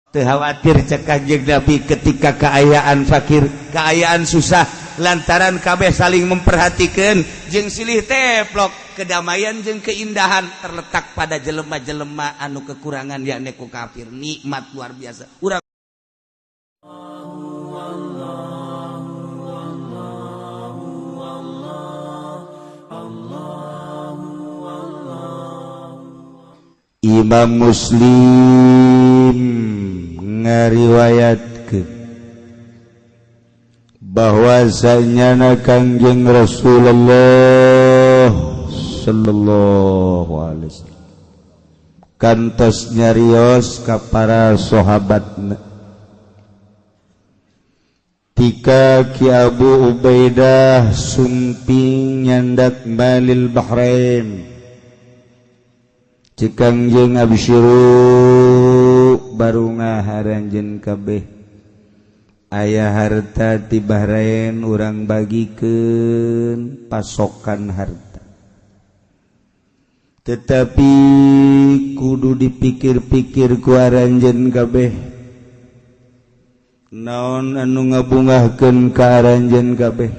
Teu khawatir, cek Kanjeng Nabi, ketika keayaan fakir, keayaan susah, lantaran kabeh saling memperhatikan jeung silih teplok. Kedamaian jeung keindahan terletak pada jelema-jelema anu kekurangan, yakni ku kafir. Nikmat luar biasa urang. Imam Muslim ngariwayatkeun bahwasanya Kangjeng Rasulullah sallallahu alaihi wasallam kantos nyarios ka para sahabatna tika Ki Abu Ubaidah sumping nyandak Malil Bahrain. Cek Kangjeng, "Absyiru, barungah aranjeun kabeh, aya harta ti Bahrain, urang bagikeun pasokan harta. Tetapi kudu dipikir-pikir ku aranjeun kabeh, naon anu ngabungahkeun ka aranjeun kabeh.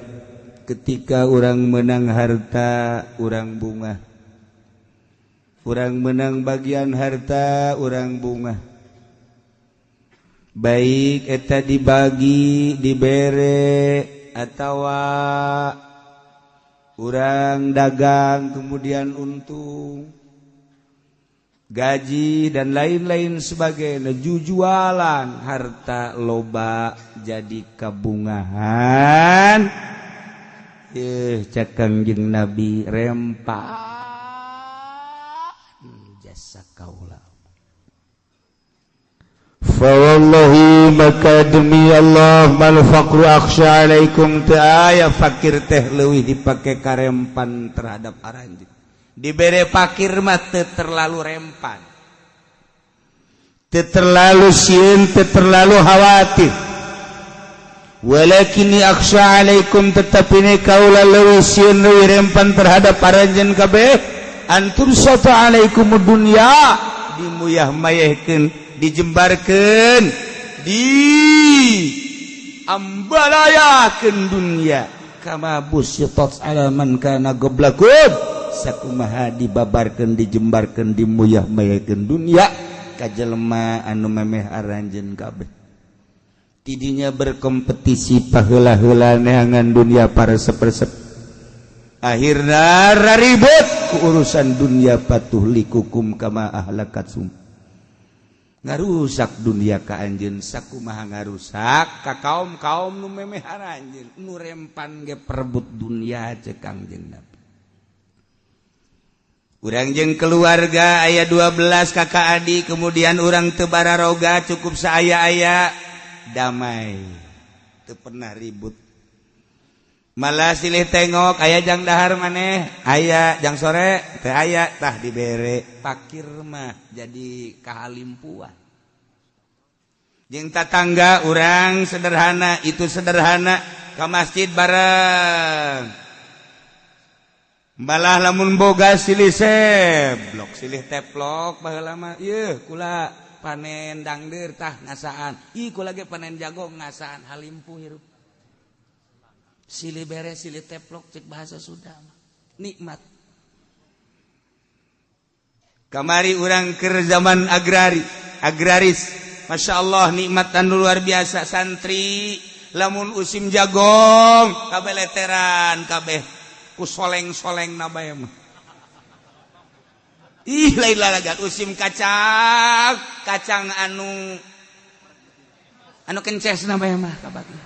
Ketika urang menang harta, urang bungah. Urang menang bagian harta, urang bungah, baik eta dibagi, dibere, atau urang dagang kemudian untung, gaji, dan lain-lain sebagainya, jujualan harta loba, jadi kabungahan." Eh, cek Kangjeng Nabi, "Rempa jasa kaula." Fawallahi, maka demi Allah, mal faqru akhsha alaikum, teu aya fakir teh leuwih dipake karempan terhadap aranjeun. Dibere fakir mah teu terlalu rempan, teu terlalu sieun, teu terlalu khawatir. Walakin akhsha alaikum, tetapi ni kaula leuwih sieun, leuwih rempan terhadap aranjeun kabeh, an tubsata alaikum dunya, dimuyah mayehkeun, dijembarkeun, di ambalayakeun dunya, kama busitat ala man kana qablakum, sakumaha dibabarkeun, dijembarkeun, dimuyah mayekeun dunya ka jelema anu memeh aranjeun kabeh. Tidinya berkompetisi paheula-heula neangan dunia para sepersep, akhirna ribut ku urusan dunia. Fatuhlikukum kama ahlakatsum, ngarusak dunia ka anjeun sakumaha ngarusak ka kaum-kaum nu memeh aranjeun, nu rempan ge perebut dunia. Cek Kangjeng Nabi, urang jeung keluarga aya 12 kakak adik, kemudian urang teu bararoga, cukup saaya-aya, damai, teu pernah ribut, malah silih tengok, aya jang dahar maneh, aya jang sore teh, aya tah dibere. Pakir mah jadi kahalimpuan jeung tatangga. Urang sederhana, itu sederhana, ke masjid bareng, malah lamun boga silih seblok, silih teplok. Baheula mah ieu kula panen dangder, tah ngasaan. Ih, kula ge panen jago, ngasaan. Halimpu hirup, silih beres, silih teplok, cek bahasa Sunda nikmat. Kamari urang ke zaman agrari, agraris, Masya Allah, nikmat anu luar biasa. Santri lamun usim jagong kabeh leteran, kabeh ku soleng-soleng nabaya mah. Ih, lain lalagan. Usim kacang, kacang anu anu kences nabaya mah kabagi.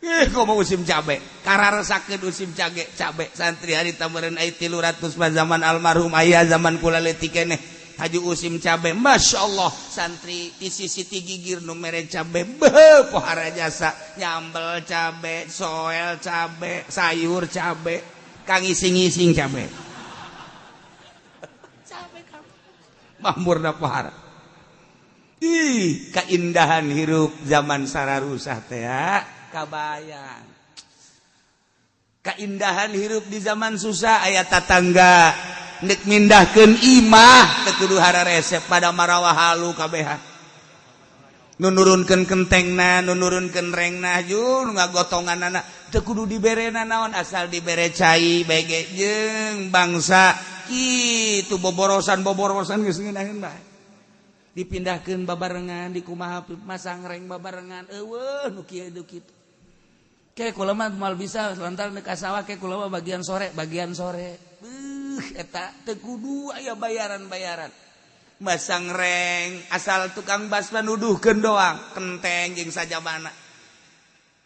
Ih, kok mau musim cabe, kararesakeun musim cabe. Cabe santri hari tambaran ai 300 mah zaman almarhum ayah, zaman kula leutik keneh. Haju usim cabe, Masya Allah, santri di sisi ti gigir nu mere cabe, beuh, pohara jasa, nyambel cabe, soel cabe, sayur cabe, kang ising-ising cabe, cabe mamurna pohara. Ih, keindahan hirup zaman sararusah teh kabayang. Keindahan hirup di zaman susah, aya tatangga nek mindahkeun imah teu kudu hararesep pada marawa halu kabehan. Nu nurunkeun kentengna, nu nurunkeun rengna, ju nu ngagotonganana teu kudu diberena naon asal dibere cai bege jeung bangsa kitu boborosan-boborosan geus ngeunaheun bae. Dipindahkeun babarengan di kumaha masang reng babarengan eueuh nu kieu nu kitu. Ke kula mah moal bisa lantaran ka sawah ke kula mah bagian sore, bagian sore. Beuh eta teu kudu aya bayaran-bayaran. Masang reng asal tukang basma nuduhkeun doang kenteng jeung sajabana.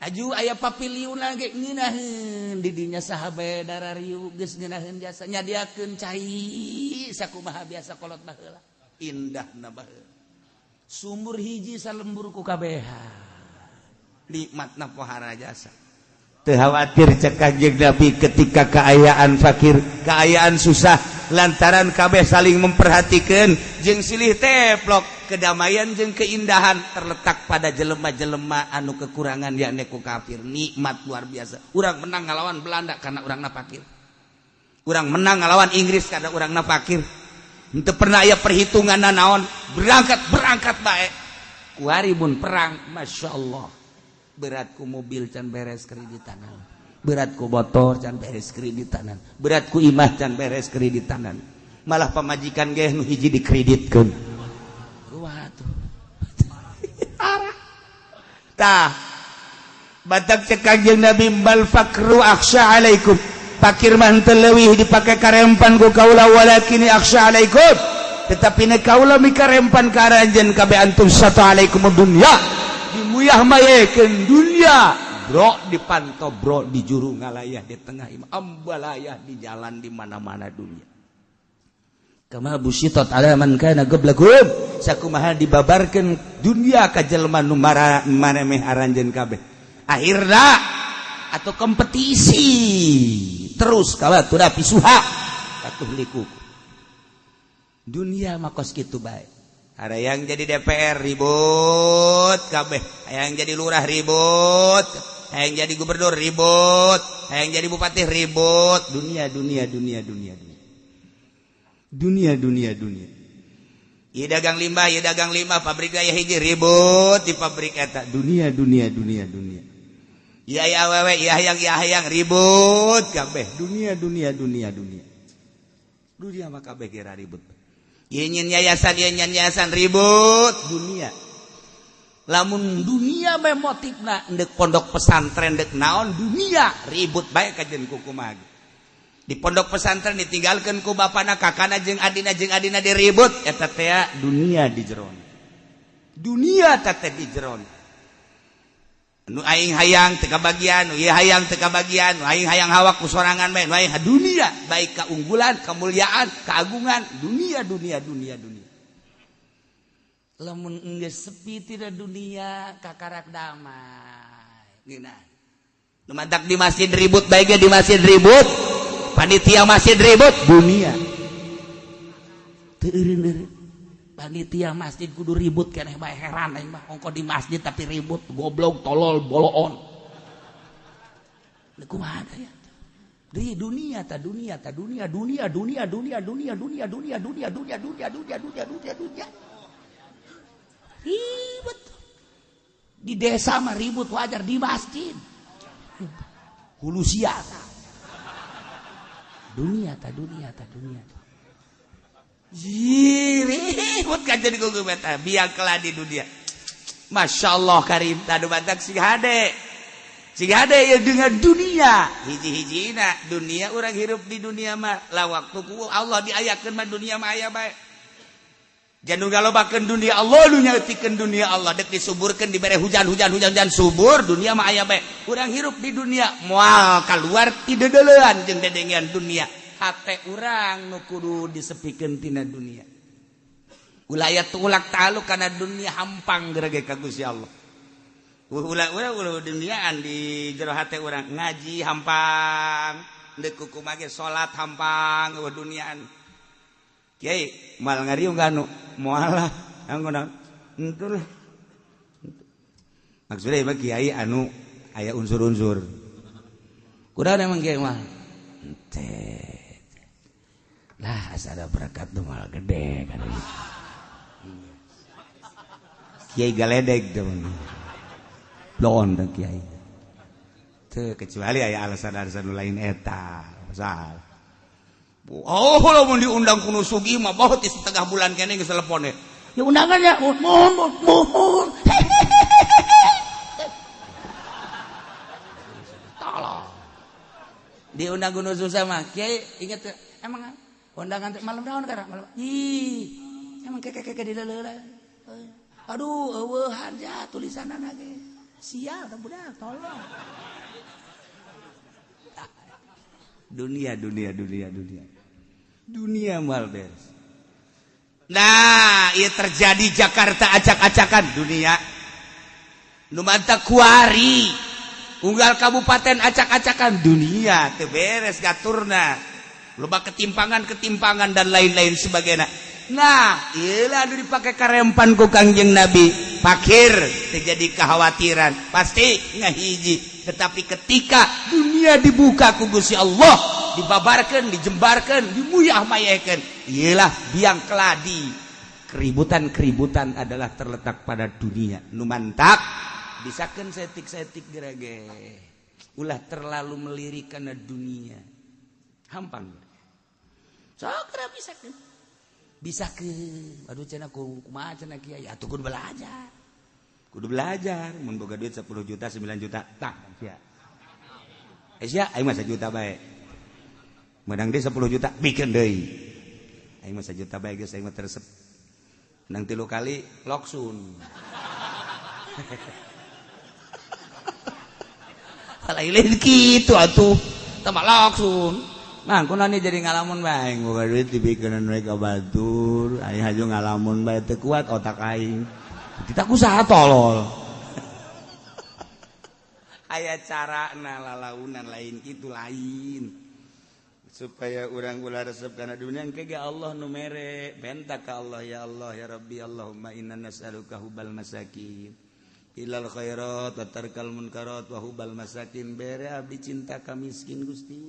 Aju aya papiliuna ge ngeunaheun di dinya saha bae darariu geus ngeunaheun jasa nyadiakeun cai sakumaha biasa kolot baheula. Indahna baheula. Sumur hiji salembur ku kabehan. Nikmatna pohara jasa. Teu khawatir cek Kanjeng Nabi ketika keayaan fakir, keayaan susah lantaran kabeh saling memperhatikan jeung silih teplok kedamaian jeung keindahan terletak pada jelema-jelema anu kekurangan yakni ku kafir. Nikmat luar biasa. Urang menang ngalawan Belanda karena urangna fakir. Urang menang ngalawan Inggris karena urangna fakir. Henteu pernah aya perhitungan naon, berangkat bae. Kuari mun perang, Masya Allah. Berat ku mobil can beres kreditanan, berat ku motor can beres kreditanan, berat ku imah can beres kreditanan, malah pamajikan ge nu hiji dikreditkeun. Kumaha tuh? Arah. Tah. Batak cek Kanjeng Nabi bal faqru akhsha alaikum. Fakir mah henteu leuwih dipake karempan ku kaula walakin akhsha alaikum. Tetapi ne kaula mikarempan ka aranjeun kabeh antum satu alaikum dunya. Dimuyah mayekeun dunia bro dipantau bro di juru ngalayah di tengah imah ambalayah di jalan di mana-mana dunia. Kama busitat ala man kana qablakum sakumaha dibabarkeun dunia ka jelema nu maremeh aranjeun kabeh. Akhirna atau kompetisi terus kala tudapi suha katuh liku. Dunia mah kos kitu bae. Ada yang jadi DPR ribut kabeh, ada yang jadi lurah ribut, ada yang jadi gubernur ribut, ada yang jadi bupati ribut. Dunia dunia dunia dunia dunia. Dunia dunia dunia. Ieu dagang limbah, ieu dagang limbah, pabrik aya hiji ribut di pabrik eta. Dunia dunia dunia dunia. Ieu aya awewe, ieu hayang, ieu hayang ribut kabeh. Dunia dunia dunia dunia. Dunia mah kabeh kira ribut. Ieu nyin yayasan, ieu nyin yayasan ribut dunia. Lamun dunia bae motifna ndek pondok pesantren ndek naon dunia ribut bae kajen ku kumaha. Di pondok pesantren ditinggalkeun ku bapana kakana jeung adina diribut eta teh dunia di jeron. Dunia teh di jeron. Nu aing hayang teu kabagian, nu ieu hayang teu kabagian, nu aing hayang hawak ku sorangan bae, nu aing dunia baik keunggulan, kemuliaan, keagungan, dunia dunia dunia dunia. Lamun geus sepi tina dunia kakarak damai. Ngeunah. Nu mantak di masjid ribut bae ge di masjid ribut. Panitia masjid ribut dunia. Teu eureun-eureun. Panitia masjid kudu ribut keneh bae heran aing mah ongko di masjid tapi ribut goblok tolol boloon. Kumaha ya? Di dunia ta dunia ta dunia dunia dunia dunia dunia dunia dunia dunia dunia dunia dunia dunia dunia dunia. Ribut. Di desa mah ribut wajar di masjid. Hulu sia ta. Dunia ta dunia ta dunia. Ribut kan jadi gugu beta biang keladi dunia. Masya Allah karim tadu batak sing hade. Sing hade ya dengan dunia. Hiji-hijina dunia orang hirup di dunia mah lah waktu ku Allah diayakeun mah dunia mah aya bae. Jangan ngalobakeun dunia Allah nu nyaetikeun dunia Allah dek disuburkeun dibere hujan hujan hujan hujan subur dunia mah aya bae. Urang hirup di dunia moal kaluar ti deudeulean jeung dedengean dunia. Hate urang nu kudu disepikeun tina dunia. Ulah tulak taluk kana dunia hampang gerege ka Gusti Allah. Ulah ulah ulah duniaan di jero hate urang ngaji hampang, deuk kukumaha ge salat hampang eueuh duniaan. Kiai moal ngariung ka anu moal lah anggon henteu lah. Maksudnya mah kiai anu aya unsur-unsur. Kudaon emang kiai mah? Henteu. Lah asa ada berkat nu moal gede kan. Kiai galedeg teh blon teh kiai. Teu kecuali aya alasan-alasan lain eta. Pasal. Oh, lamun diundang ku nu sugih mah bae ti setengah bulan keneh geus telepon. Ya undangan ya, mohon mohon. Tolong. Diundang ku nu susah mah, kiai inget emang undangan malam naon kana? Malam. Ih, emang keke-keke di leuleula. Aduh, eueuh harja tulisanana ge. Sial budak, tolong. Dunia dunia dunia dunia. Dunia moal beres. Nah, ieu terjadi Jakarta acak-acakan dunia. Nu mantap kuari. Unggal kabupaten acak-acakan dunia teu beres gaturna. Loba ketimpangan-ketimpangan dan lain-lain sebagainya. Nah, ieu anu dipake karempan ku Kangjeng Nabi. Fakir terjadi kekhawatiran, pasti ngahiji. Tetapi ketika dunia dibuka ku Gusti Allah, dibabarkan, dijembarkan, dimuyah-mayekeun, ieulah biang keladi. Keributan-keributan adalah terletak pada dunia. Nu mantap bisakeun setik-setik gerege. Ulah terlalu melirik kana dunia. Hampang. Sok bisakeun. Bisakeun. Aduh cenah kumaha cenah kiai, atuh kudu belajar. Kudu belajar, mun boga duit 10 juta, 9 juta, tah sia. Eh sia, aing mah 1 juta bae. Menang deui 10 juta, bikeun deui. Aing mah 1 juta bae geus aing mah teresep. Menang 3 kali loksun. Lain kitu atuh, tambah loksun. Mang kunaon jadi ngalamun bae, aing boga duit dibikeun mereka batur, aing haju ngalamun bae teu kuat otak aing. Kita usaha tolol. Aya carana lalaunan lain kitu lain. Supaya urang ulah resep kana dunia engke ge Allah nu mere. Benta ka Allah ya Allah ya Rabbi Allahumma inna nas'aluka hubal masakin. Ilal khairat wa tarkal munkarat wa hubal masakin. Bere abdi cinta ka miskin Gusti.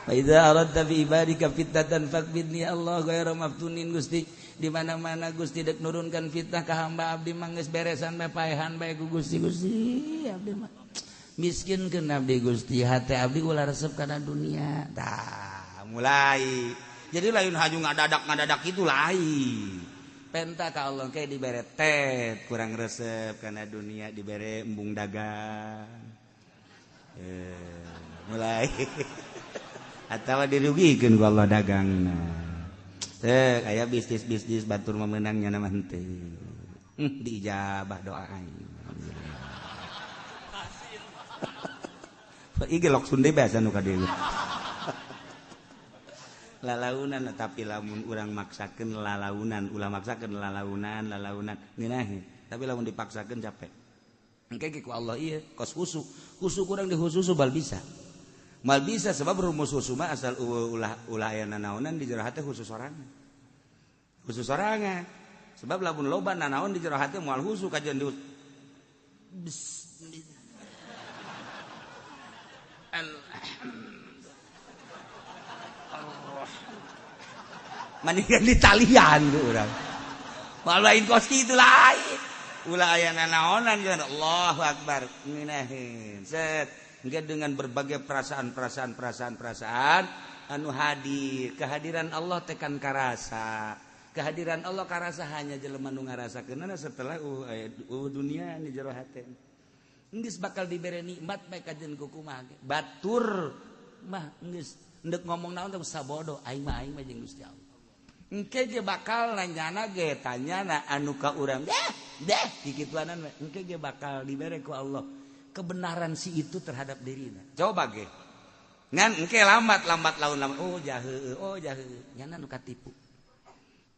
Fa idza aradta bi ibadika fitnatan faqbidni Allah ghairu maftunin Gusti. Di mana-mana Gusti dek nurunkan fitnah ka hamba abdi mah geus beresan bae paehan bae ku Gusti. Gusti abdi mah miskinkeun abdi Gusti, hate abdi ulah resep kana dunia. Tah mulai. Jadi lain haju ngadadak-ngadadak itu lain. Penta ka Allah ke dibere tet kurang resep kana dunia dibere embung dagang. Mulai. Atawa dirugikeun ku Allah dagangna. Teu aya bisnis-bisnis batur memenangnya mah henteu. Diijabah doa aing. Ieu ge loksun deui biasa nu ka dieu. Lalaunan tapi lamun urang maksakeun lalaunan, ulah maksakeun lalaunan, lalaunan ngeunaheun. Tapi lamun dipaksakeun capek. Engke ge ku Allah ieu kos husu. Husu kurang dihususu bal bisa. Mal bisa sebab rumus husu mah asal ulah ulah aya nanaonan di jero hate khusus sorangan. Khusus sorangan. Sebab lamun loba nanaon di jero hate moal husu kajian di bismillah. Mendingan ditalian tuh urang. Moal lain kos kitu lain. Ulah aya nanaonan jeung Allahu akbar ngeunaheun. Set. Enggak dengan berbagai perasaan-perasaan perasaan-perasaan anu hadir, kehadiran Allah tekan karasa. Kehadiran Allah karasa hanya jelema nu ngarasakeunana setelah dunia di jero hate. Geus bakal dibere nikmat bae kajen ku kumaha ge. Batur mah geus endek ngomong naon teh sabodo aing mah jeung Gusti Allah. Engke ge bakal nanyana ge tanyana anu ka urang deh deh kikituanan engke ge bakal dibere ku Allah kebenaran si itu terhadap dirina. Coba ge. Ngan engke lambat laun lambat oh jahe nyana nu katipu.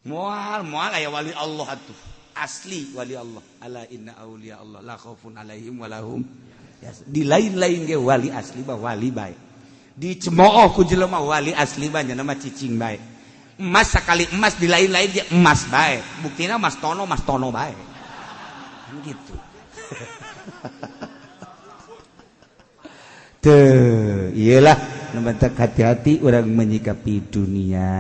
Moal moal aya wali Allah atuh. Asli wali Allah. Ala inna auliya Allah la khaufun alaihim walahum. Di lain-lain ge wali asli mah wali bae. Dicemooh ku jelema wali asli mah nya mah cicing bae. Emas sakali emas di lain-lain ge emas bae. Buktina Mas Tono bae. Kan gitu. Tuh, iyalah nu bentak hati-hati orang menyikapi dunia.